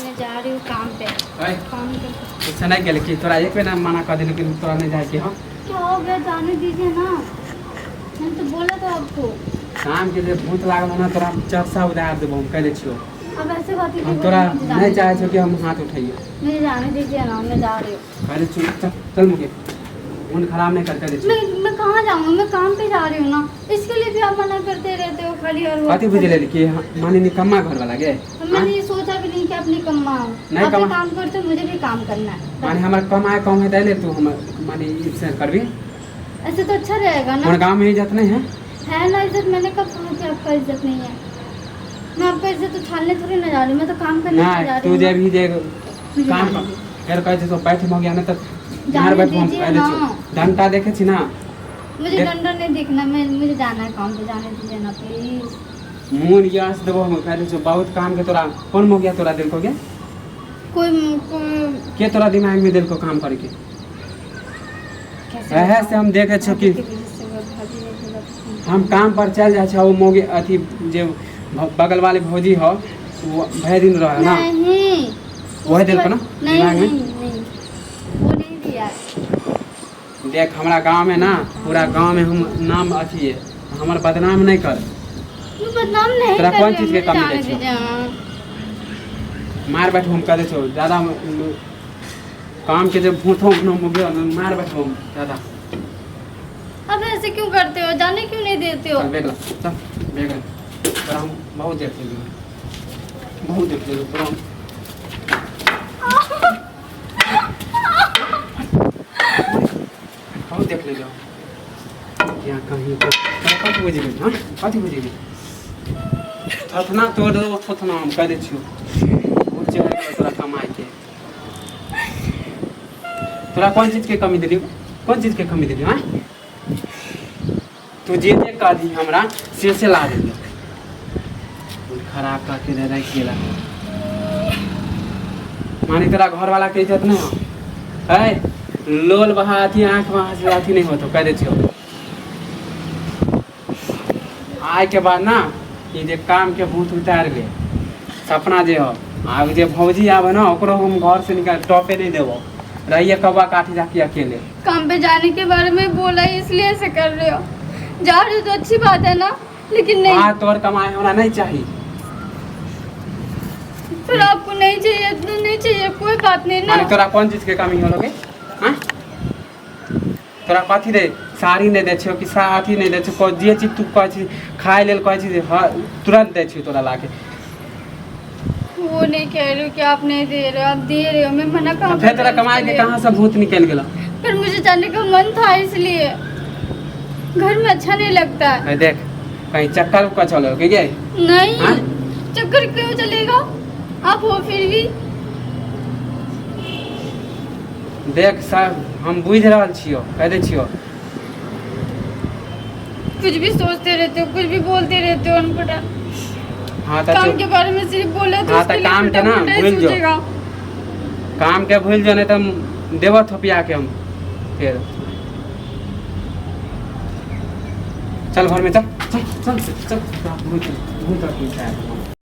मैं जा रही हूँ काम पे। ओए, काम पे। गुस्सा नहीं गेल कि तोरा एक बेर ना मना कर देलू कि तोरा नहीं जाए के। हाँ। क्या हो गया? जाने दीजिए ना, मैंने तो बोला था आपको। काम के जे भूत लागल हो ना, तोरा हम चरसा उधार देबो, हम कह दै छियो। अब ऐसे बात ही हम तोरा नहीं चाहे छियो कि हम हाथ उठैयो। मुझे जाने दीजिए ना, मैं जा रही हूँ। कह दै छियो, चल चल मुके, मन खराब नहीं कर, कह दै छियो। मैं कहाँ जाऊँगी? मैं काम पे जा रही हूँ ना, इसके लिए भी आप मना करते रहते हो खाली हर वक्त। कथी बुझ लेली कि माने निकम्मा घर वाला गे? मैंने ये सोचा भी नहीं कि आप निकम्मा हो। नहीं। आप भी कमा- काम करते हो, मुझे भी काम करना है। माने हमर कमाए कम है तै तू हमर माने इज्जत करबी? ऐसे तो अच्छा रहेगा ना। हमर गाँव में इज्जत नहीं है? है ना इज्जत। मैंने कब कहा कि आपका इज्जत नहीं है? मैं आपका इज्जत उछालने थोड़ी ना जा रही हूँ, मैं तो काम करने जा नहीं रही तू हूँ। जे भी जे मुझे काम जाने कर। दीजिए। फेर कहै छै तो बैठ हो गया ना तऽ जाने मार बैठ हम दीजिए कह दै ना। छियौ, डंटा देखै छी ना। मुझे देख- डंडा नहीं देखना, मैं मुझे जाना है काम पे, जाने दीजिए ना प्लीज। मोन यस देबो हम, कह दै छियौ। बहुत काम के तोरा कोन मौगिया तोरा देलको गे? कोई कोई के तोरा दिमाग में देलको काम करे के? कैसे वएह बताऊं? से हम देखै छियौ कि भाभी के वजह से वो भाभी ने बोला था। हम काम पर चल जाइ छै, ओ मौगी अथी जे बगल वाली भौजी हो, वो भरि दिन रहे ना। नहीं। वही देलको ना नहीं। दिमाग में? नहीं नहीं, वो नहीं दिया। देख, हमरा गाँव में ना, पूरा गाँव में हम नाम अथी है हमर, बदनाम नहीं कर। मैं बदनाम नहीं तोरा कर कौन रही हूँ, चीज के मुझे कमी जाने दै छौ? दीजिए, हाँ। मार बैठो हम, कह दै छौ ज्यादा काम के जब भूत हो न, मार बैठो हम ज्यादा। अब ऐसे क्यों करते हो? जाने क्यों नहीं देते हो? चल बैग ला, चल बैग ला। तोरा हम बहुत देख लेलू, बहुत देख लेलू तोरा हम। बहुत देख लेलू यहाँ कहीं तो। तोरा कथी बुझि गेली? हाँ, कथी बुझि गेली? थोथना तोड़ देबो थोथना, हम कह दै छियौ। बहुत चढ़ि गेलौ तोरा कमाइ के। तोरा कोन चीज के कमी देलियौ? कोन चीज के कमी देलियौ? आँय, तू जे जे कह दी हमरा, से से ला देलियौ। खराब कह के राखि गेला। माने तोरा घर वाला के इज्जत नहीं हो है? लोल बहा अथी आँख बहा से अथी नहीं होतो, कह दै छियौ। आय के बाद ना ई जे काम के भूत उतार ले सपना जे हो, आब जे भौजी आबे ना, ओकरो हम घर से निकाल टॉपे नहीं देबो। रहिए कौआ काठी जाके अकेले। काम पे जाने के बारे में बोला है, इसलिए ऐसे कर रहे हो। जा रहे हो तो अच्छी बात है ना, लेकिन नहीं। हाँ, तोर कमाई हमरा नहीं चाही। फिर आपको नहीं चाहिए तो नहीं चाहिए, कोई बात नहीं ना। माने तोरा कोन चीज के कमी होलो गे? हाँ, तोरा कथी दे? साड़ी नहि दै छियौ कि सा अथी नहि दै छियौ? जे चीज तू कहै छी खाय लेल कहै छी, तुरंत दै छियौ तोरा लाके। वो नहीं कह रही हूँ कि आप नहीं दे रहे हो, आप दे रहे हो। मैं मना कहाँ फेर कर तोरा रही हूँ कमाई उसके के लिए? कहाँ से भूत निकलि गेलौ? फिर मुझे जाने का मन था, इसलिए घर में अच्छा नहीं लगता है। है देख, कहीं चक्कर उक्कर चलो कि गे? नहीं। हाँ? चक्कर क्यों चलेगा? आप हो फिर भी। देख सर, हम बुझि रहल छियौ, कहि दै छियौ। कुछ भी सोचते रहते हो, कुछ भी बोलते रहते हो अनपढ़। हाँ तऽ काम चुप। के बारे में सिर्फ बोले तो हाँ, उसके तो लिए काम के ना फटाफट ही भूल जाओ। सोचेगा। काम के भूलि जो, नहीं तऽ हम देबो थोपिया के हम फेर। चल घर में, चल चल चल चल। तोरा भूत भूत अथी छै।